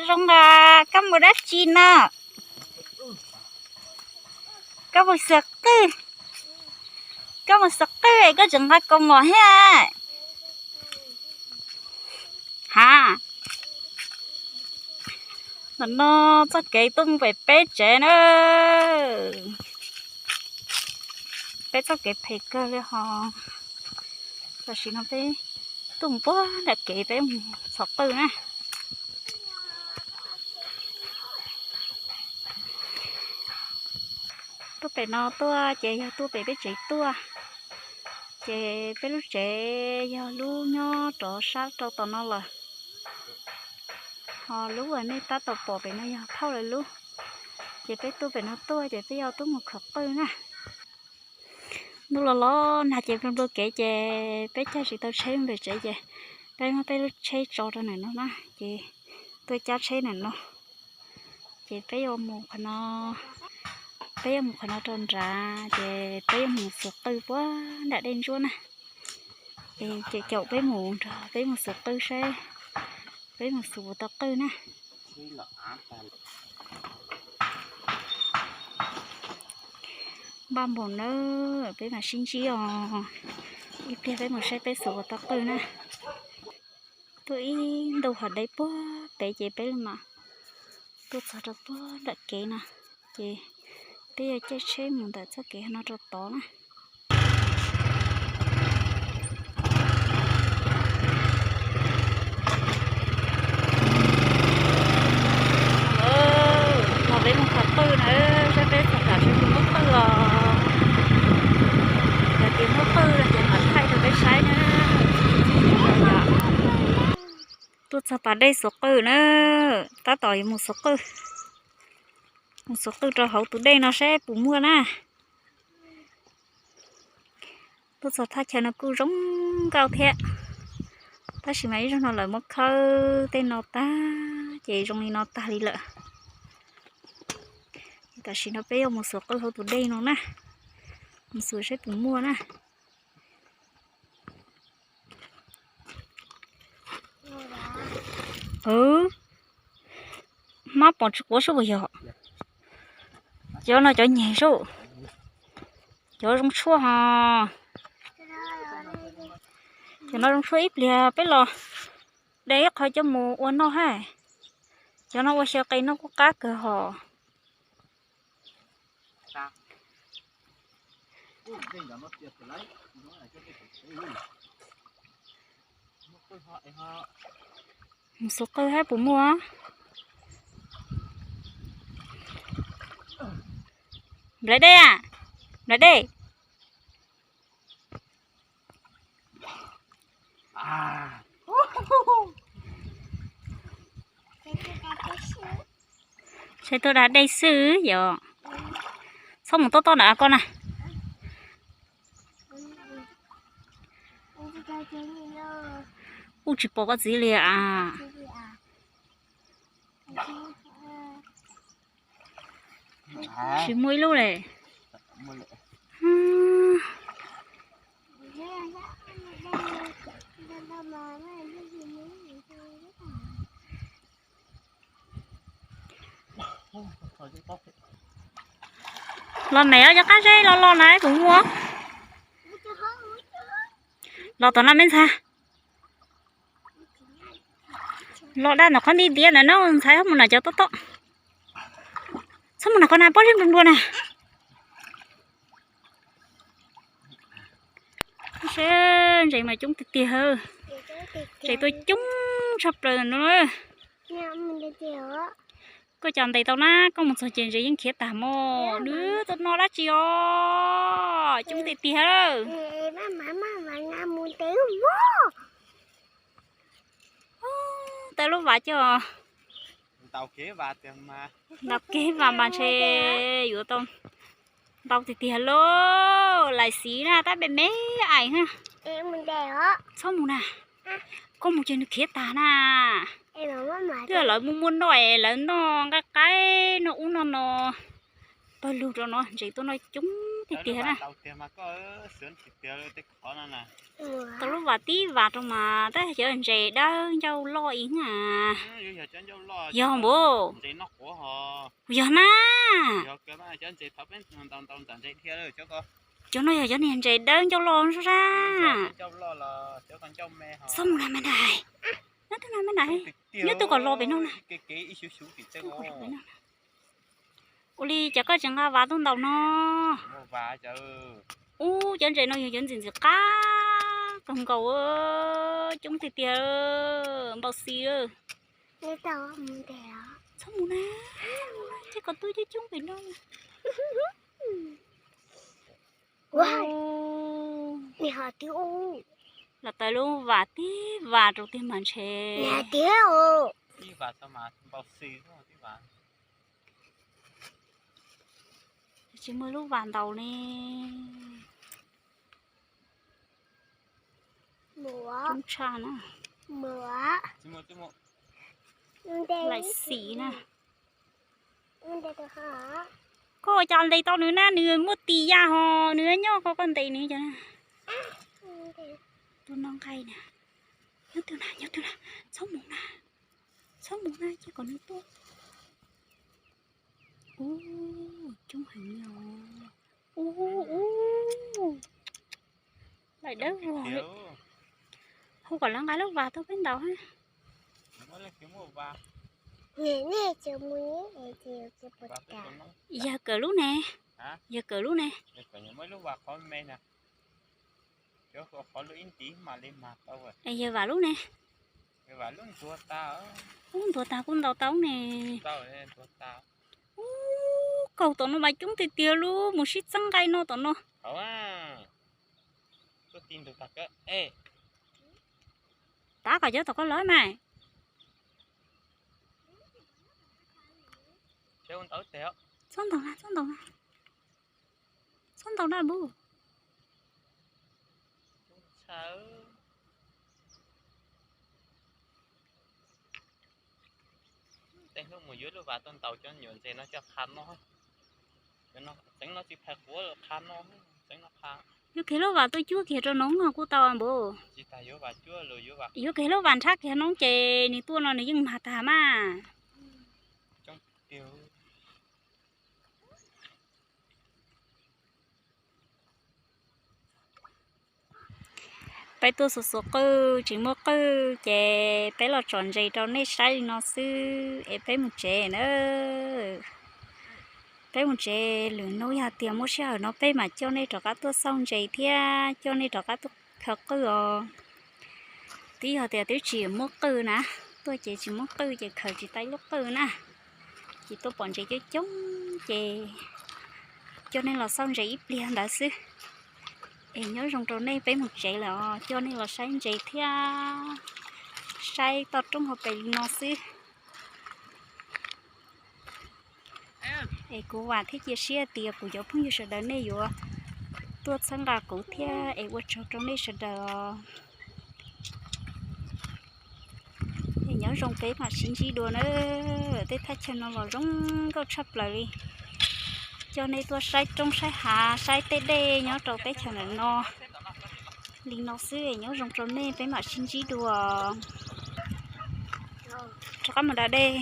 Zoo os, koj mus dab tsi no? Koj mus xuas qwj, koj mus xuas qwj es koj tseem nqa kaus mom thiab. Ha, ntawm no txoj kev tuaj mus pem peb tsev na. Peb txoj kev phem kawg li hos. Tam sim no peb tuaj mus puag nram kev peb mus xuas qwj na. Tuaj pem no tuaj ces yog tuaj pem peb tsev tuaj. Ces peb lub tsev yog lub nyob rov sab rau tom no lawm. Ho lub uas nej tab tom pom pem no yog phauj lawv lub. Ces peb tuaj pem no tuaj ces peb yuav tuaj mus khaws qwj na. Ntuj los los nag ces nplua nplua kev ces peb caij tsis tau tsheb mus pem tsev ces peb muab peb lub tsheb tso rau ntawm no na ces tuaj cab tsheb ntawm no. Ces peb yuav mus qhov no, peb yuav mus qhov no rau nrad ces peb yuav mus xuas qwj puag nram dej ntsuab na. Es caum caum peb mus nrog peb mus xuas qwj saib peb mus xuas puas tau qwj na. Npaj npaum na, peb mam sib ntsib os. Ib pliag peb mus saib peb xuas puas tau qwj na. Tuaj ib ntu hov deb puag pem ces peb mam tuaj txog rau puag nram kev no, ces peb yuav caij tsheb mus ntawm txoj kev no rau tod na. Los peb mus khaws qwj na, saib peb txog nram seb puas muaj qwj os. Yog tias muaj qwj no ces mam thaij rau peb saib na. Tuaj txog pas dej xuas qwj na, tab tom yuav mus xuas qwj, mus xuas qwj rau hauv tus dej no saib puas muaj na. Tuaj txog thaj chaw no kuj zoo nkauj thiab, tab sis mas ib zaug no lawv muab khawb tej no tag ces zoo li no tag li lawm. Tam sim no peb yuav mus xuas qwj hauv tus dej no na, mus xuas saib puas muaj na. Hmab pom tsis quav sub puas yog? Cov no cov nyeg sub, cov zoo tshuaj ho. Cov no zoo tshuaj, ib pliag peb los de ib qho coj mus ua noj hab. Cov no ua xyaw qe noj kuj qab kawg hos. Mus xuas qwj saib puas muaj. Nplawv dej a, nplawv dej. Saib tuaj da dej xwb yom. Txhob mus tob tob ntawm koj na. Kuj tsis pom koj txiv li as. Tsis muaj ib lub li. Los me, cov qab zeb los los na, kuv muaj. Los tom no me ntxhais. Los dab ntawm qhov nti ntiav ntawm no ntxhais, mus nram cov tob tob. Txhob mus nram qhov na, pob zeb nplua nplua na. Seb ntses mas coob tiag tiag. Ntses tuaj coob tshaj plaws no. Koj cas ntes tau na, koj mus txog ces ntses yeej khiav tag mog. Nws tuaj noj dab tsi os, coob tiag tiag. Tawm lub vas coj, ntaus kev vas mas ntshe yuav tau ntau tiag tiag lauj. Lais xiv na, tab me me aim na. Txhob mus na, koj mus ces nws khiav tag na. Twb yog lawv muaj muaj noj es lawv noj nqaij qaib noj ub noj no. Pawg lug rau no ntses tuaj noj coob tiag tiag na. Tau lub vas tib vas rau mas tab cov ntses dawb ncauj loj ib na. Yog npaum? Yog na. Cov no yog cov niag ntses dawb ncauj loj sab. Txhob mus na me nais. Nyob twg na me nais? Nyob twg kom los pem no na. Ua li cas koj tsis nqa vas tuaj ntaus no? Ub, cov ntses no yog cov ntxim ntxim qab kawg nkaus, coob tiag tiag, npau xi. Txhob mus na, ces kom tuaj coob coob pem no. Los tawm lub vas tib vas rau tiag mas ntshe. Tsis muaj lub vas ntaus ne. Coob tshaj na. Laim xim na. Koj ua cas ntes tau nws na, nws muaj tis ya hos nws nyob ko, koj ntes nws cas na. Tus no nqaij na. Nyob twg na, nyob twg na, txhob mus na. Txhob mus na, cia kom nws tuaj. Ub, coob heev li os. Ub, ub. Laim dawb vog li. Hu kom lawv nqa lub vas tuaj peb ntaus ha. Yawg Kawm lub ne? Yawg Kawm lub ne? Yawg Vam lub ne? Ub, ntuav tag kuj ntaus tau ne. Ub, kaum tom no mas coob tiag tiag lub, mus sib txeeb nqaij no tom no. Tav kom cov tom koj lawm mas. Txhob ntaus na, txhob ntaus na. Txhob ntaus na npub. Tej hnub mus yuav lub vas tuaj ntaus cov nyuam ntses no coj qha no. Txeev no tsis phais quav qha no, txeev no qha. Yuav kiag lub vas tuaj cuab kiag rau no kuj tau npub. Yuav kiag lub vas nrhab kiag no ces nws tuaj no nws yeej mag tag mas. Peb tuaj xuas xuas qwj tsis muaj qwj ces peb los tsom ntses rau nej saib li no xwb es peb mus tsev na. Peb mus tsev, lwm hnub yog tias muaj sij hawm no peb mam coj nej rov qab tuaj xauj ntses thiab coj nej rov qab tuaj khaws qwj os. Twb yog tias twb tsis muaj qwj na, tuaj ces tsis muaj qwj ces khaws tsis tau lub qwj na. Ces tuaj pom ntses coob coob ces coj nej los xauj ntses ib pliag ntawd xwb. Es nyob zoo rau nej, peb mus tsev lawm os, coj nej los saib ntses thiab saib toj roob hauv pes li no xwb. Es kuv vam thiab cia siab tias kuv cov phooj ywg sawv daws nej yuav tuaj txhawb nqa kuv thiab es ua tsaug rau nej sawv daws os. Es nyob zoo peb mam sib ntsib dua na. Tej thaj chaw no los zoo nkauj tshaj plaws li. Coj nej tuaj saib roob saib hav saib tej dej nyob rau teb chaws ntawm no li no xwb es nyob zoo rau nej, peb mam sib ntsib dua. Rov qab mus da dej.